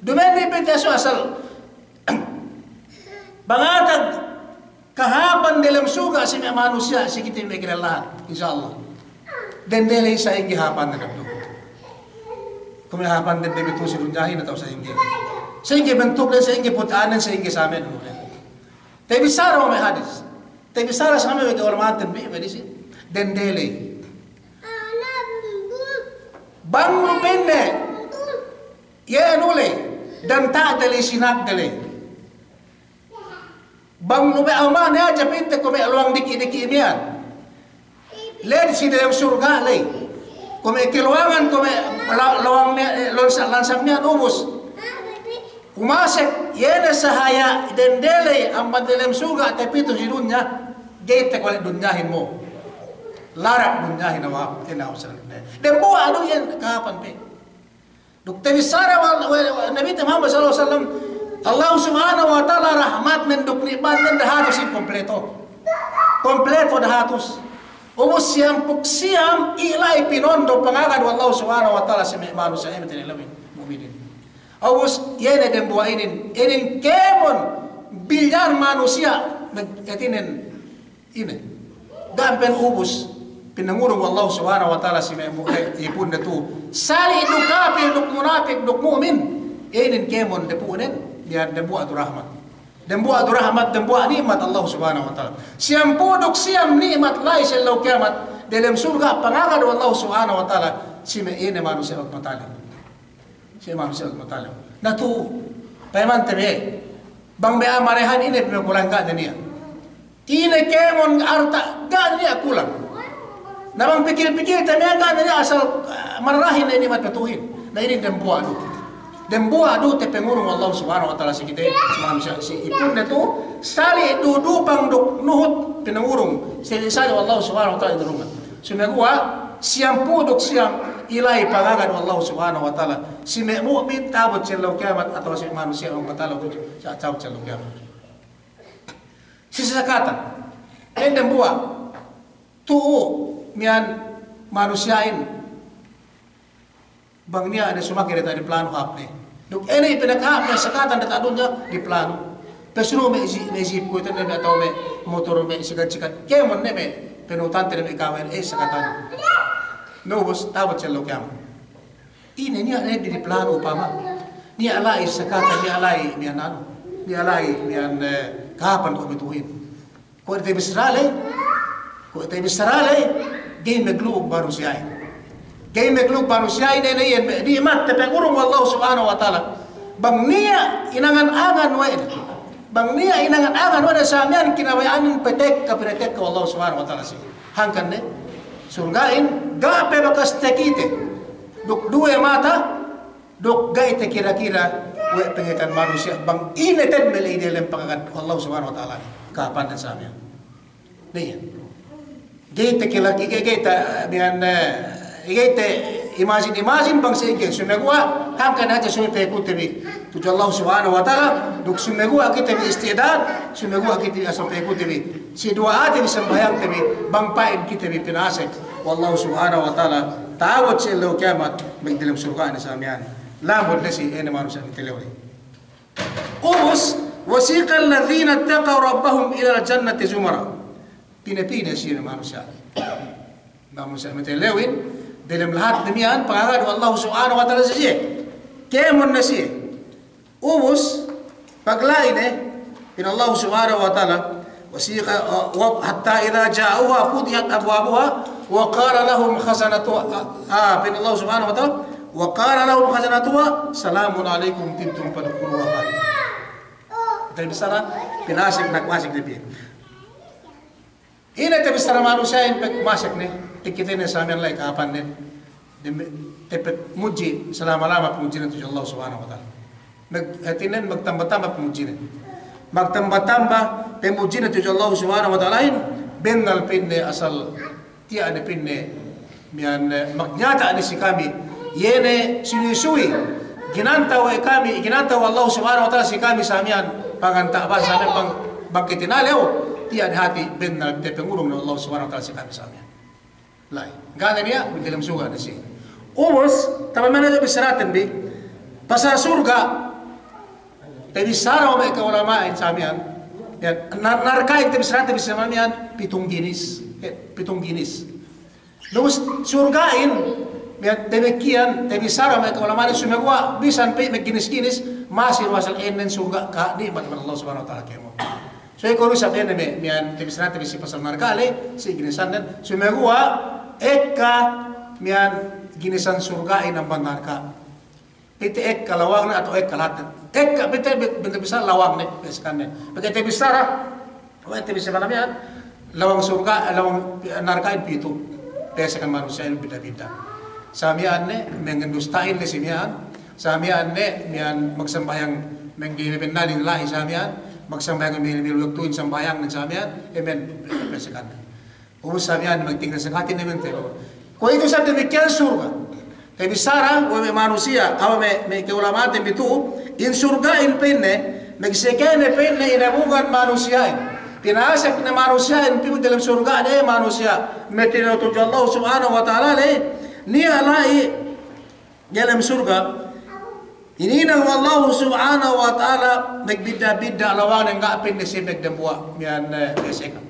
Duma'in ne pete su asal. Pangatag kahāpan delem surga' si me' manusiya' si kite me' kalellahan, insya Allah. Dende ley sa'ingge hāpannen abdu. Kuwe' me' hāpan dende bi tu'u si dunyahin atawa sa'ingge. Sa'ingge bentuknen, sa'ingge puta'nen, sa'ingge samen. Tabissara we' me' hadis. Tabissara samen we' ka'ulama'anten bi, we' disi. Dende ley. Bang lu pa'inne. Iye nu ley, danta'de ley, sinagde ley. Bang lu me' a'a mane hadja pinte kuwe' me' lowang diki'-diki' miya'an. Ley si delem surga' ley. Kuwe' me' kelowangan, kuwe' me' la-, lowang me', eh, lonsa'-, lansang miya'an ubus. Umasek, iye ne sahaya' dende ley amban delem surga' tapitu si dunya, ga'i takole' dunyahin mo. Larak dunyahin awa, ina usal. Dembuwa' du iyan kahāpan pe. Duk tabissara we', we', we' Nabite Muhammad sallallahu alaihi wasallam, Allah Subhanahu wa Ta'ala rahmatnen duk ni'matnen dahatus in kompleto. Kompleto dahatus. Ubus siyampū' duk siyam, iye la'i pinondo' pangagad we' Allah Subhanahu wa Ta'ala si me' manusiya' inin, me' tellewin mu'minin. Ubus, iye ne dembuwa' inin, inin kēmon bilyar manusiya', nag-, hātinen, ine. Ga' pe ubus, pinangurung we' Allah Subhanahu wa Ta'ala si me' mu-, eh, ipunne tu. Sali' du kapil, duk munapik, duk mu'min. Inin kēmon depu'nen, iyan dembuwa' du rahmat. Dembuwa' du rahmat, dembuwa' ni'mat Allah Subhanahu wa Ta'ala. Siyampū' duk siyam ni'mat la'i si ellew kiyamat, delem surga' pangagad we' Allah Subhanahu wa Ta'ala, si me' ine manusiya' magmatalew. Si me' manusiya' magmatalew. Na tu, payamante bi, bang me' a'a marehan ine pe kulang ga' ne niya'. Ine kēmon arta' ga' ne niya' kulang. Na bang pikil-pikilte bi ga' ne niya' asal, ah, mararahin ne ni'mat patuhin. Na inin dembuwa' du. Dembuwa' du tapangurung we' Allah Subhanahu wa Ta'ala si kite, si manusiya', si ipunne tu, sali' du dupang duk nuhut pinangurung, sali'-sali' we' Allah Subhanahu wa Ta'ala inurungan. Sumeguwa', siyampū' duk siyam, iye la'i pangagad we' Allah Subhanahu wa Ta'ala. Si me' mu'min ta'abut si ellew kiyamat atawa si manusiya' magmatalew, ta'abut si ellew kiyamat. Si sakatan. Inin dembuwa'. Tu'u miya'an manusiya'in. Bang niya' ne sumakey diyata' diplanu hāpne. Duk ine pinakahāp ne sakatan diyata' dunya diplanu. Pesunu me' ji-, me' jip kuwe'itu ne me' atawa me' motor me' sikat-sikat. Kēmon ne me' penutante ne me' kawin, eh, sakatan. Na ubus, ta'abut si ellew kiyamat. Ine niya' ne diplanu upama. Niya' la'i sakatan, niya' la'i miya'an anu. Niya' la'i miya'an, eh, kahāpan kuwe' me' tu'uhin. Kuwe' tabissara ley, kuwe' tabissara ley, ga'i maglubug manusiya'in. Ga'i maglubug manusiya'in, ine iyan me' ni'mat tapangurung we' Allah Subhanahu wa Ta'ala. Bang niya' inangan-angan we' ne. Bang niya' inangan-angan we' ne sa miya'an kinabaya'anin patekka, pinatekka we' Allah Subhanahu wa Ta'ala si. Hangkan ne, surga'in, ga' pe bakas takite. Duk duwe mata, duk ga'i takira-kira we' pangateyan manusiya' bang ine te'ed me' la'i delem pangagad Allah Subhanahu wa Ta'ala. Kahāpannen sa miya'an. Niya'. Ga'i takira-, ga'i, ga'i ta-, miya'an, eh, ga'i ta'imagine-imagine bang sa'ingge. Sumeguwa', hangkan hadja sumeguwa' pekute bi tudju Allah Subhanahu wa Ta'ala, duk sumeguwa' kite bi isti'dad, sumeguwa' kite bi asal pekute bi. Si duwa'ate bi, sambahayangte bi, bang pa'in kite bi pinasek we' Allah Subhanahu wa Ta'ala, ta'abut si ellew kiyamat, magdelem surga'in sa miya'an. Lamud ne si ine manusiya' matalew ley. Ubus, وسيق الذين اتقوا ربهم إلى الجنة زمرا. Pine-pine siye me' manusiya'. Manusiya' matalewin, delem lahat ne miya'an, pangagad we' Allah Subhanahu wa Ta'ala si siye. Kēmon ne siye. Ubus, pagla'i ne, pa'in Allah Subhanahu wa Ta'ala, وسيق، حتى إذا جاءوها فتحت أبوابها وقال لهم خزنتها، ah, pa'in Allah Subhanahu wa Ta'ala, وقال لهم خزنتها سلام عليكم طبتم فادخلوها خالدين. Tabissara, pinasek, nagmasek ne piye. Ine tabissara manusiya'in pag masek ne, takite ne sa miya'an la'i kahāpannen. Dem-, tapamudji, salama-lama pamudjinen tudju Allah Subhanahu wa Ta'ala. Mag-, hātinen magtamba-tamba pamudjinen. Magtamba-tamba pamudjinen tudju Allah Subhanahu wa Ta'alahin, bennal pa'inne asal tiya' ne pa'inne miya'an, eh, magnyata' ne si kami, iye ne suwi-suwi, ginanta we' kami, ginanta we' Allah Subhanahu wa Ta'ala si kami sa miya'an, panganta' bahasa sa miya'an bang, bang katinalew, tiya' ne hāti bennal tapangurung ne Allah Subhanahu wa Ta'ala si kami sa miya'an. La'i. Ga' ne niya', magdelem surga' ne siye. Ubus, taman miya'an tabissaraten bi, pasal surga', tabissara we' me' ka'ulama'in sa miya'an, iyan, nar-, narka'in tabissaraten bi sa miya'an, pitung ginis. Eh, pitung ginis. Ubus surga'in, miya'an damikkiyan, tabissara me' ka'ulama'in sumeguwa', bisan pe magginis-ginis, masi du asal ēnnen surga' ka ni'mat amban Allah Subhanahu wa Ta'ala kēmon. So, iye ko' du isab ēnnen me', miya'an tabissaraten bi si pasal narka' ley, si ginisannen, sumeguwa' ekka miya'an ginisan surga'in amban narka'. Pite ekka lawangne atawa ekka lahatne. Ekka pite bi-, binte bissara lawangne, pa'esekanne. Pegge' te bissara, we' te bissara miya'an, lawang surga', lawang narka'in pitu'. Pa'esekan manusiya'in bidda'-bidda'. Sa miya'an ne, mengdusta'in le si miya'an. Sa miya'an ne, miya'an magsambahayang mengge-, mengge-, bennalin la'i sa miya'an. Magsambahayang mengge-, mengge-, waktuhin sambahayangnen sa miya'an. Emen, pa'esekanne. Ubus sa miya'an magtingna sakatin ne miya'an te. Kuwe'itu sa damikkiyan surga'. Te bissara, we' me' manusiya', aw me', me' ka'ulama'an te pitu', in surga'in pa'inne, magseke ne pa'inne inabungan manusiya'in. Pinasek ne manusiya'in, pī dalem surga' ne manusiya'. Me' tinuhut tudju Allah Subhanahu wa Ta'ala le, niya' la'i dalem surga', hininang we' Allah Subhanahu wa Ta'ala, magbidda'-bidda' lawangne ga' pa'inne si magdembuwa' miya'an, eh, pa'esekan.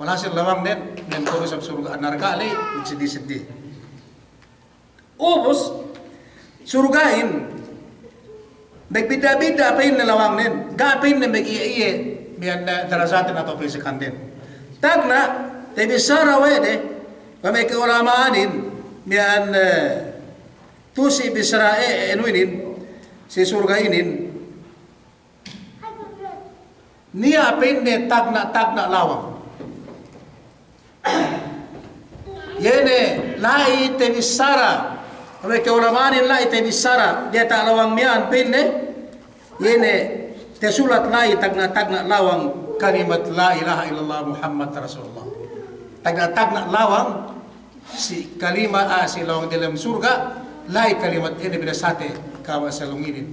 Walhasil lawangnen, miya'an kuwe' du isab surga' narka' le, magseddi-seddi. Ubus, surga'in, magbidda'-bidda' pa'inne lawangnen, ga' pa'inne magiye-iye, miya'an, eh, darajatin atawa pa'esekanden. Tagna', te bissara we' de, we' me' ka'ulama'anin, miya'an, eh, tu'u si bissara, eh, anu inin, si surga' inin, niya' pa'inne tagna'-tagna' lawang. Iye ne la'i te bissara, we' me' ka'ulama'anin la'i te bissara, diyata' lawang miya'an pa'inne, iye ne tasulat la'i tagna'-tagna' lawang kalimat la ilaha illallah Muhammad Rasulullah. Tagna'-tagna' lawang si kalima, ah, si lawang dalem surga', la'i kalimat inin binasate kama' si lawang inin.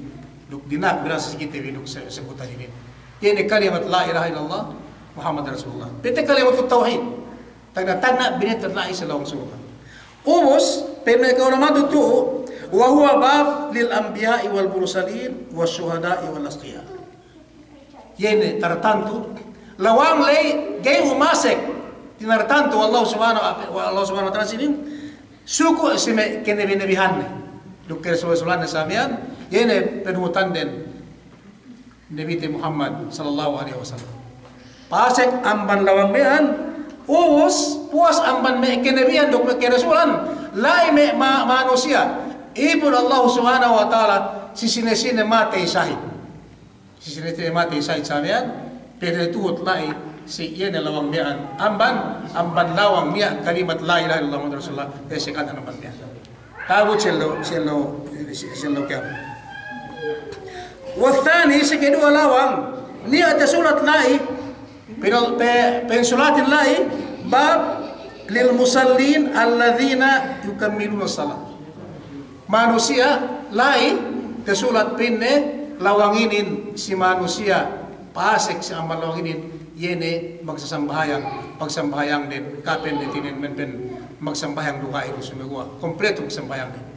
Duk dina'ak binasa si kite bi duk se-, sebutan inin. Iye ne kalimat la ilaha illallah Muhammad Rasulullah. Pa'inte kalimatut tawhid. Tagna'-tagna' binete la'i si lawang surga'. Ubus, pa'in me' ka'ulama'an tu'u, wa huwa bab lil anbiya'i wal mursalin, was syuhada'i wal asqiya. Iye ne tartantu, lawang ley ga'i umasek, tinartantu Allah Subhanahu wa, Allah Subhanahu wa Ta'ala sinin, suku' si me' kenebi-nebihanne. Duk kerasul-rasulanne sa miya'an, iye ne panuhutanden Nabite Muhammad sallallahu alaihi wasallam. Pasek amban lawang miya'an, ubus, puwas amban me' kenebihan duk me' kerasulan, la'i me' ma-, manusiya'. Ipun Allah Subhanahu wa Ta'ala, si sine-sine matey sahid. Si sine-sine matey sahid sa miya'an, pa'inte tuhut la'i si iye ne lawang miya'an, amban, amban lawang niya' kalimat la ilaha illallah Muhammadur Rasulullah, pa'esekan amban miya'an. Ta'abut si ellew, si ellew, si ellew kiyamat. Wathani, si keduwa lawang, niya' tasulat la'i, pinal-, pe-, pensulatin la'i, bab lil musallin alladhina yukammiluna salah. Manusiya' la'i tasulat pa'inne lawang inin si manusiya' pasek si amban lawang inin, iye ne magsasambahayang, pagsambahayangden, ga' pa'inne hātinen me' pa'in magsambahayang duga'i du sumeguwa', kompleto pagsambahayangden.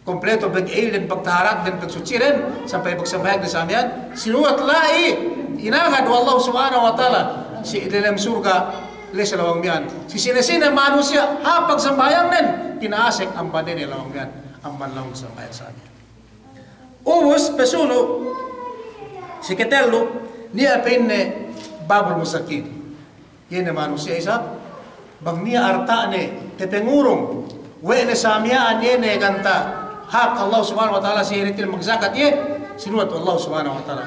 Kompleto pag'ilden, pagtaharatden, pagsutsiden, sampay pagsambahayangden sa miya'an, sinulat la'i, inagad we' Allah Subhanahu wa Ta'ala, si dalem surga', la'i si lawang miya'an. Si sine-sine manusiya', hāp pagsambahayangden, pinasek amban ine lawang miya'an, amban lawang sambahayang sa miya'an. Ubus, pasunu', si ketellu, niya' pa'inne babul mustakin. Iye ne manusiya' isab, bang niya' arta'ne, tapangurung, we' ne sa miya'an iye ne ganta' hak Allah Subhanahu wa Ta'ala si hātinen magjakat iye, sinulat we' Allah Subhanahu wa Ta'ala.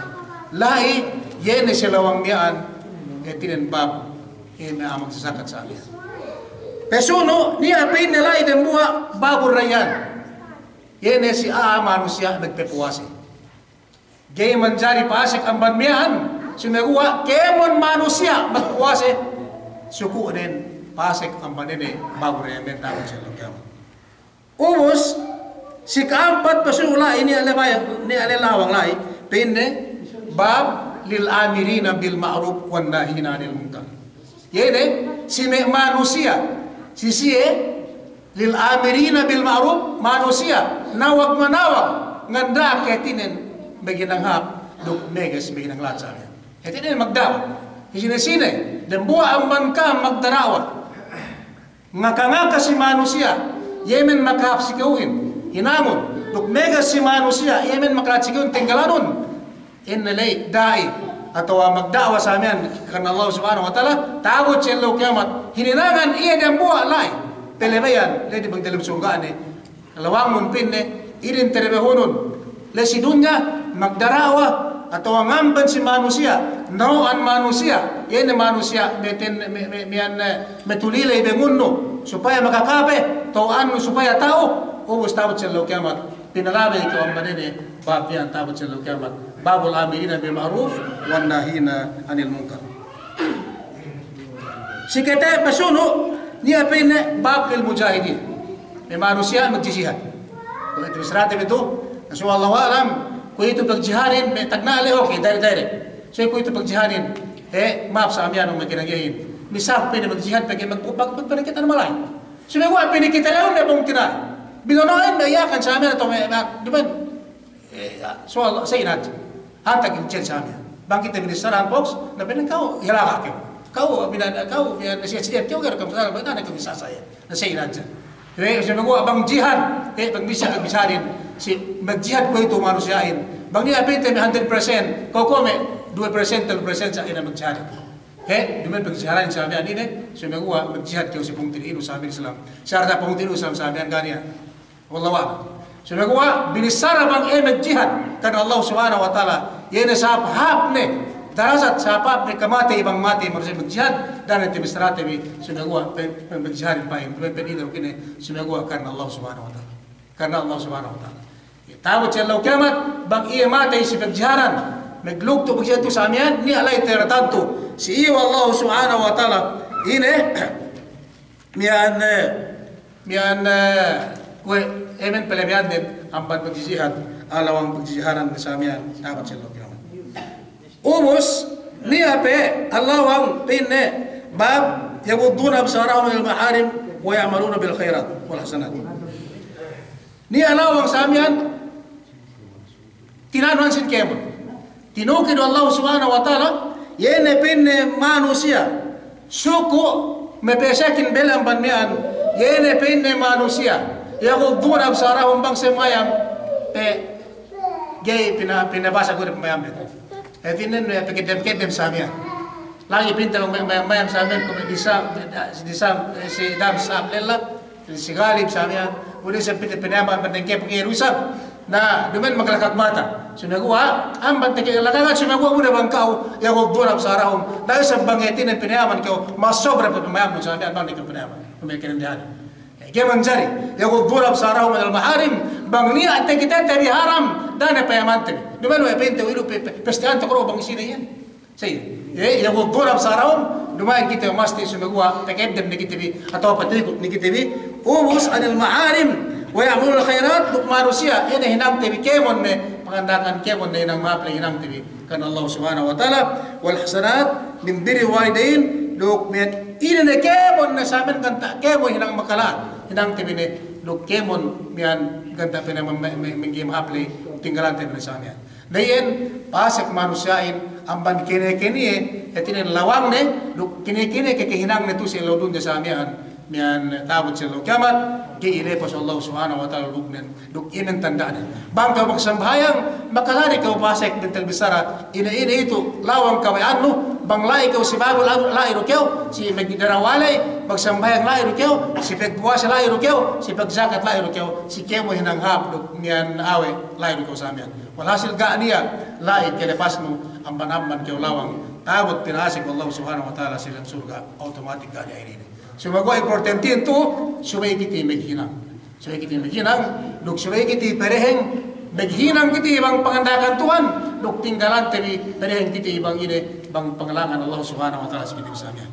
La'i, iye ne si lawang miya'an, hātinen bab, iye ne a'a magjakat sa miya'an. Pasunu', niya' pa'inne la'i dambuwa' babur Rayyan. Iye ne si a'a manusiya' magpapuwase. Ga'i manjari pasek amban miya'an, sumeguwa' kēmon manusiya' magpuwase, suku'nen pasek amban ine, babur Rayyan, ta'abut si ellew kiyamat. Ubus, si ka'ampat pasunu' la'i, niya' le bayang, niya' le lawang la'i, pa'inne, bab lil amirina bil ma'ruf wan nahina 'anil munkar. Iye ne, si me' manusiya', si siye, lil amirina bil ma'ruf, manusiya', nawag-manawag, nganda'ak hātinen, maghinang hāp, duk meges maghinang lahat sa miya'an. Hātinen magda'wa. Si sine-sine, dambuwa' amban ka'am magda'wa. Ngaka-ngaka si manusiya', iye men makahāp si ka'uhin, hinangun, duk meges si manusiya', iye men makalahat si ka'uhin, tinggalanun. Ine ley da'i atawa magda'wa sa miya'an karna Allah Subhanahu wa Ta'ala, ta'abut si ellew kiyamat, hininangan iye dambuwa' la'i, palabeyan, ley di bang dalem surga'ne, lawangnun pa'inne, Inin tarabahunun, la'i si dunya, magda'wa, atawa ngamban si manusiya', naw'an manusiya', iye ne manusiya', meten-, me-, me-, miyan, eh, matulilay bangunnu, supaya makakape, taw'annu supaya ta'u, ubus ta'abut si ellew kiyamat, pinalabey kew amban ine, bab iyan ta'abut si ellew kiyamat, babul amirina bil ma'ruf, wan nahina anil munkar. Si kite pasunu', niya' pa'inne bab lil mujahidin. Me' manusiya' magjihad. Kuwe' itu bisrate bi tu, na so Allahu a'lam, kuwe' itu pagjihadin, me' tagna' le, okay, dayre', dayre'. So kuwe' itu pagjihadin, eh, ma'ap sa' miya'an me' kinanggehin. Misal pa'inne magjihad, pegge' mag-, mag-, mag-, pegge' kita mala'i. Sumeguwa' pa'inne kite lewun me' bang tina'in. Binono'in me' Yakan sa' miya'an atawa me', me', dumen. Eh, ya, so Allah, sa' inin hadja. Hantag in chance sa' miya'an. Bang kite binissarahan, folks, na pa'inne kew, halaga' kew. Kew, bina-, kew, bina-, nasihat-nasihat kew, ga'i kew misal, bang ine kew misal sa' iyan. Na sa' inin hadja. Eh, sumeguwa' bang jihad, eh, bang bisa, bang bisa din. Si, magjihad kuwe' itu manusiya'in. Bang niya' pa'inte me' hundred percent, kew kuwe' me' duwe persen, tellu persen sa' inin magjihad. Eh, dumen pagjihadin sa' miya'an inin, sumeguwa' magjihad kew si pungtina'inu sa' miya'an Islam. Sarta' pungtina'inu Islam sa' miya'an ga' niya'. Wallahu a'lam. Sumeguwa' binissara bang iye magjihad karna Allah Subhanahu wa Ta'ala, iye ne sahāp-hāp ne darajat, sahāp-hāp ne kamatey bang matey manusiya' magjihad, da'a ne tabissarate bi, sumeguwa' pe-, pe-, magjihadin pa'in, pe-, pe-, ine, sumeguwa' karna Allah Subhanahu wa Ta'ala. Karna Allah Subhanahu wa Ta'ala. Ta'abut si ellew kiyamat, bang iye matey si pagjihadan, maglugtu' pagjihad tu sa' miya'an, niya' la'i taratantu si iye we' Allah Subhanahu wa Ta'ala, ine, miya'an, eh, miya'an, eh, kuwe' emen palabihannen amban pagjihad, alawang pagjihadan sa' miya'an, ta'abut si ellew kiyamat. Ubus, niya' pe, alawang pa'inne, bab, yaghudduna absarahum anil maharim, wa ya'muruna bil khairat, wal hasanat. Niya' alawang sa' miya'an, tinanuhan sin kēmon. Tinukid we' Allah Subhanahu wa Ta'ala, iye ne pa'inne manusiya', suku' mapesekin bela amban miya'an, iye ne pa'inne manusiya', yaghudduna absarahum bang siye mayam, pe, ga'i pina-, pinabasa kuwe' mayam beta. Hātinen, eh, pakeddem-keddem sa' miya'an. Lagi' pa'inte me', me', mayam sa' miya'an kuwe' me' disa, disa, eh, si dam sa' lella, si galib sa' miya'an. Ude sa' pa'inte pinayaman, pa'inte ke pake rusab. Na, dumen maglakak mata. Sumeguwa', amban teke lakakan sumeguwa' ude bang ka'u, yaghudduna absarahum. Na, isab bang hātinen pinayaman kew, masobra pe pinayaman sa' miya'an, bang ne kew pinayaman. Kume' kenen dihari. Ga'i manjari, yaghudduna absarahum anil maharim, bang niya' takitete bi haram, da'a ne payamante bi. Duma'in we' pa'inte we' ilu pe-, pe-, peste ante koro bang sine iyan. Sa' iye, yaghudduna absarahum, duma'in kite masti sumeguwa' pakeddem ne kite bi, atawa patikut ne kite bi, ubus anil maharim, wa ya'muruna bil khairat, duk manusiya', ine hinangte bi kēmon ne, panganda'akan kēmon ne hinang mahāp le hinangte bi. Karna Allah Subhanahu wa Ta'ala, wal hasanat min birril walidain, duk me' ine ne kēmon ne sa' miya'an ganta' kēmon hinang makala'at, hinangte bi ne, duk kēmon miya'an ganta' pe ne me-, me-, me-, me' ga'i mahāp le tinggalante bi ne sa' miya'an. Na iyan, pasek manusiya'in amban kene-kene, hātinen lawangne, duk kene-kene ke kehinangne tu si ellew dunya sa' miya'an, miya'an ta'abut si ellew kiyamat, ga'i ilepas we' Allah Subhanahu wa Ta'ala duk nen. Duk inin tanda'nen. Bang kew magsambahayang, makalari kew pasek bentel bissara, ine-ine itu, lawang kabaya'annu, bang la'i kew si babul la'i du kew, si magdarawa la'i, magsambahayang la'i du kew, si pagpuwasa la'i du kew, si pagjakat la'i du kew, si kēmon hinang hāp duk miya'an awe' la'i du kew sa' miya'an. Walhasil ga' niya' la'i kalepasnu, amban-amban kew lawang, ta'abut pinasek we' Allah Subhanahu wa Ta'ala si lem surga', automatic ga' niya' inin. Sumeguwa' importantin tu, subey kite maghinang. Subey kite maghinang, duk subey kite padeheng, maghinang kite bang panganda'akan Tuhan, duk tinggalante bi padeheng kite bang ine, bang pangalangan Allah Subhanahu wa Ta'ala si kite bi sa' miya'an.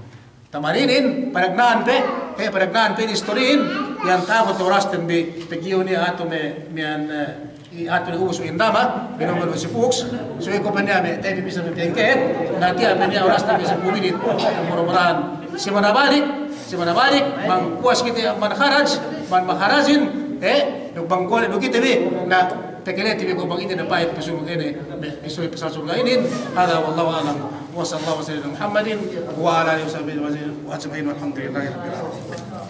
Taman inin, panagna'an pe, he, panagna'an pe istorihin, iyan ta'abut orasten bi, pegge' iyu' niya' atu me', miya'an, eh, i-, atu ne ubus we' indama, bino'o-bino'o si Fuchs, subey ko' pe niya' me', te bi bisa me' pengket, na tiya' pe niya' orasten bi sampū' minit, mura-murahan, si manabalik, si manabalik, bang puwas kite man kharaj, man maharajin, eh, duk bang kole' duk kite bi, na, takale te bi ko' bang ine ne pa'in pasunu' ine, me', istori pasal surga' inin, hadha wallahu a'lam, wa sallallahu wa sallam ala Muhammadin, wa ala alihi wa sahbihi wa ajma'in, walhamdulillahi rabbil alamin.